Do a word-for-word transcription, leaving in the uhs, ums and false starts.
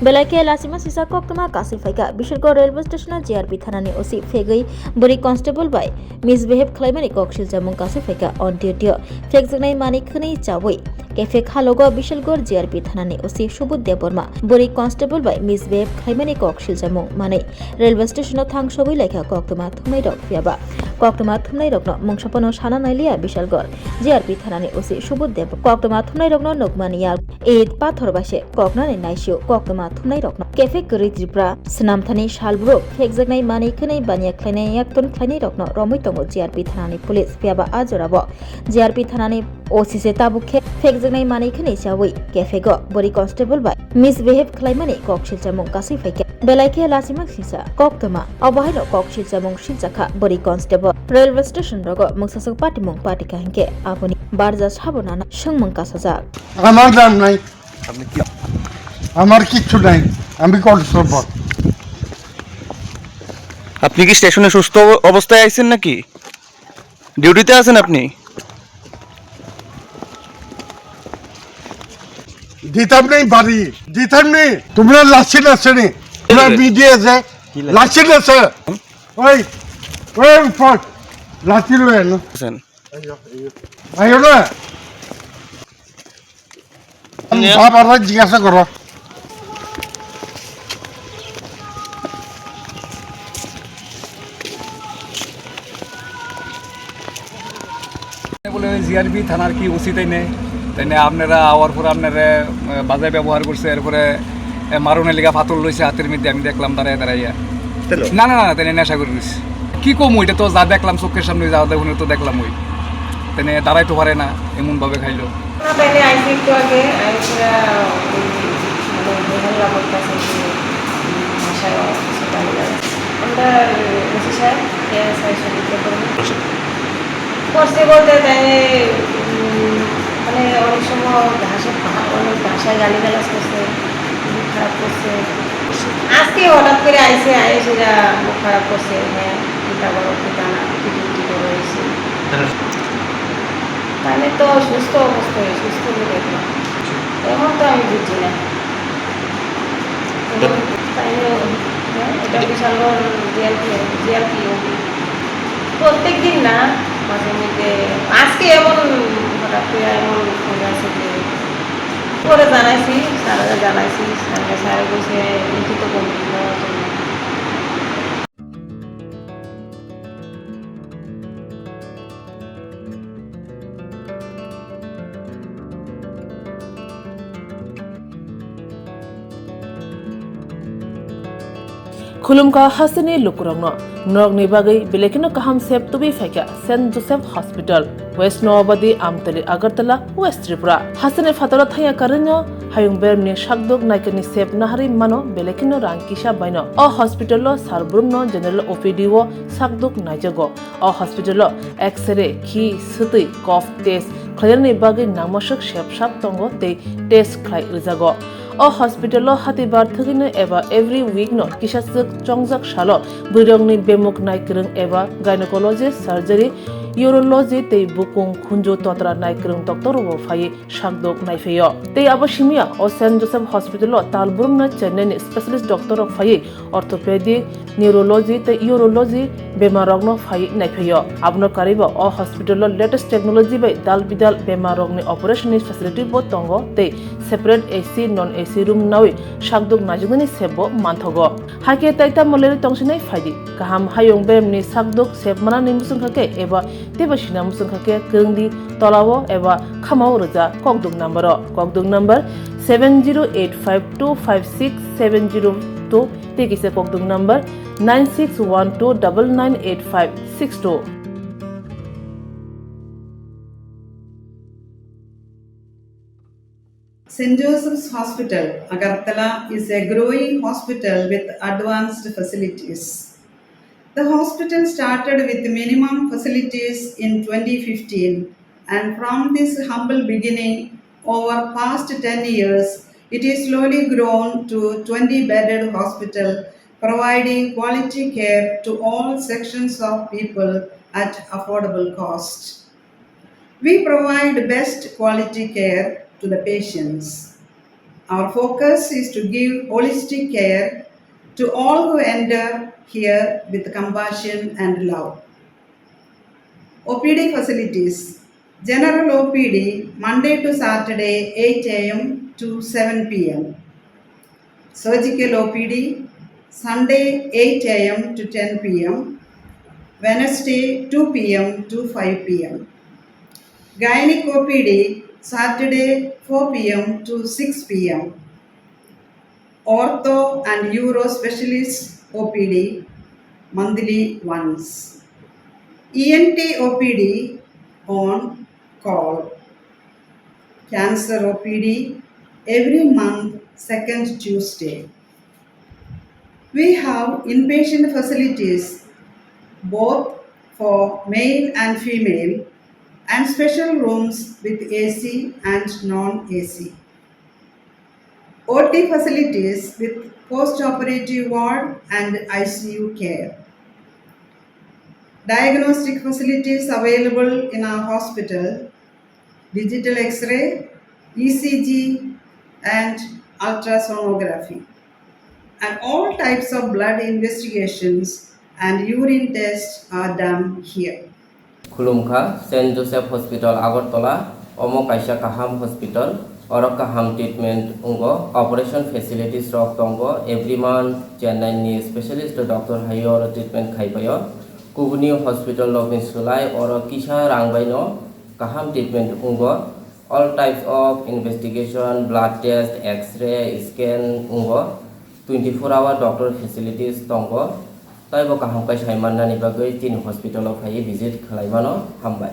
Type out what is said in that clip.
Belai khe lachima sisa koktwma kasui phaikha. Bishalgarh railway station-o G R P thanani O C phegwi bwrwi constable bai misbehave khlaimani kok siljamung kasui phaikha. On duty-o phekjaknai manwi khwnwi chaui kephek halogo Bishalgarh G R P thanani O C Subudh Debbarma bwrwi constable bai misbehave khlaimani kok siljamung manwi railway station-o thang sogwi laikha koktwma thumnairok. Phiyaba koktwma thumnairokno mungsa phano sana nailiya Bishalgarh G R P thanani O C Subudh Deb. Koktwma thumnairokno nukmani ya. It pathor bai se koknani naisio koktwma thumnairokno. Kephek kwrwi Tripura swnamthani salbruk phekjaknai manwi khwnwi baniya khlainai yakton khlainairokno romwi tongo G R P thanani police. Phiyaba a jorao G R P thanani O C se tabuk khe phekjaknai manwi khwnwi chaui kephego bwrwi constable bai misbehave khlaimani kok siljamung kasui phaikha. Belai khe lachima sisa koktwma. Obo haino kok siljamung siljakha bwrwi constable. Railway station rogo mungsaswk patimung patikha hinkhe aboni barja sabo nana swngmung kasajak. আমার দাম নাই। আপনি কি আমার কিচ্ছু নাই। আমি কনস্টেবল। আপনি কি স্টেশনে সুস্থ অব- অবস্থায় আইছেন নাকি? ডিউটিতে আছেন আপনি? দিতাম নেই বাড়ি, দিতাম নেই। তোমরা লাসি লাসে নি। তোমরা মিডিয়া যে কি লাসি? লাসি লাসে। ওই, ওই, লাসি লয়ে না। আছেন। আইও না। বাবারা জিজ্ঞাসা করো। বলে ওই জিআরপি থানার কি ওসি তাই নেই, তাই নেই আপনারা আওয়ার পরে আপনারা, আহ, বাজে ব্যবহার করছে, এরপরে, আহ, মারণের লিগা ফাতল লইছে হাতের মধ্যে, আমি দেখলাম দাঁড়ায় দাঁড়াইয়া। না, না, না, তাই নেশা করে নিস। কি কম, ওইটা তো যা দেখলাম চোখের সামনে, যা দেখুন তো দেখলাম ওই। তাই নিয়ে দাঁড়াইতে পারে না, এমন ভাবে খাইলো। না, তাই নিয়ে আইসি একটু আগে, আইসিরা, উম, মানে, বেহাল্লা করতেছে যে, উম, ভাষায় কিছু গালি গালাজ। আমরা, উম, ওসি সাহেব, এএসআই সঙ্গে করছি বলতে তাই, উম, মানে, অনেক সময় ভাষা, ভা-, অনেক ভাষায় গালি গালাজ করছে, খুবই খারাপ করছে। আজকে হঠাৎ করে আইসে, আইসে এরা মুখ খারাপ করছে, হ্যাঁ, কিতা করো, কিতা না, পিটি পিটি করে রয়েছে। তাহলে তো সুস্থ অবস্থায়, সুস্থ হয়ে দেখলাম। এখন তো আমি বুঝছি না। এখন তাই, হ্যাঁ, এটা বিশাল বড় জিআরপি, জিআরপি। প্রত্যেক দিন না, মাঝে মধ্যে। আজকে এমন হঠাৎ করে এমন হয়ে আছে যে পরে জানাইছি, স্যাররে জানাইছি, স্যারে, স্যারে কইছে লিখিত কমপ্লেন দেওয়ার জন্য। Khulumkha hasteni lukurokno, norokni bagwi belai kheno kaham sep tubui phaikha Saint Joseph Hospital, West Noabadi, Amtali, Agartala, West Tripura. Hasteni phataro thangya karwino hayung beremni sakduk naikani sep naharwi mano belai kheno rang kisa baino. O hospital-o sal brumno general O P D-o sakduk naijago. O hospital-o X-ray, khi, swtwi, cough test khlainani bagwi nangmaswk sep sap tongo tei test khlai rwjago. O hospital-o hatibar thwgwino eba every week-no kisaswk chongjak salo bwrwirokni bemuk naikwrwng eba gynecologist, surgery, urology tei bukung khunju totra naikwrwng doctor-rokbo phaiwi sakduk naiphaio. Tei abo simiya o Saint Joseph Hospital-o tal brumno Chennai-ni specialist doctor-rok phaiwi orthopedic, neurology tei urology bemarrokno phaiwi naiphaio. Abono karwibo o hospital-o latest technology bai dal bidal bemarrokni operation-ni facility-bo tongo tei separate A C, non A C room naui sakduk naijaknani sepbo manthogo. Hakhe tai tamo lerwi tongsinai phaidi. Kaham hayung beremni sakduk sep manani muchungkha khe eba teibo sina muchungkha khe kwrwngdi tolao eba khamao rwja kokduk number-o. Kokduk number seven zero eight five two five six seven zero two tei kisa kokduk number nine six one two double nine eight five six two. Saint Joseph's Hospital, Agartala is a growing hospital with advanced facilities. The hospital started with minimum facilities in twenty fifteen, and from this humble beginning, over past ten years, it is slowly grown to twenty bedded hospital, providing quality care to all sections of people at affordable cost. We provide best quality care to the patients. Our focus is to give holistic care to all who enter here with compassion and love. O P D facilities. General O P D, Monday to Saturday, eight a m to seven p m. Surgical O P D, Sunday, eight a m to ten p m, Wednesday, two p m to five p m. Gynec O P D, Saturday, four p m to six p m. Ortho and Uro Specialist O P D, monthly once. E N T O P D on call. Cancer O P D every month, second Tuesday. We have inpatient facilities both for male and female and special rooms with A C and non-A C. O T facilities with post-operative ward and I C U care. Diagnostic facilities available in our hospital, digital X-ray, E C G, and ultrasonography. And all types of blood investigations and urine tests are done here. Khulumkha, Saint Joseph Hospital, Agartala. Omo kaisa kaham hospital. Oro kaham treatment wngo. Operation facilities rok tongo. Every month Chennai ni specialist doctor hai oro treatment khai paio. Kubuni hospital rok ni sulai oro kisa rang bai no kaham treatment wngo. All types of investigation, blood test, X-ray, scan wngo. Twenty four hour doctor facilities tongo. Taibo kaham kai sai mannani bagwi chini hospital o phaiwi visit khlai mano. Hambai.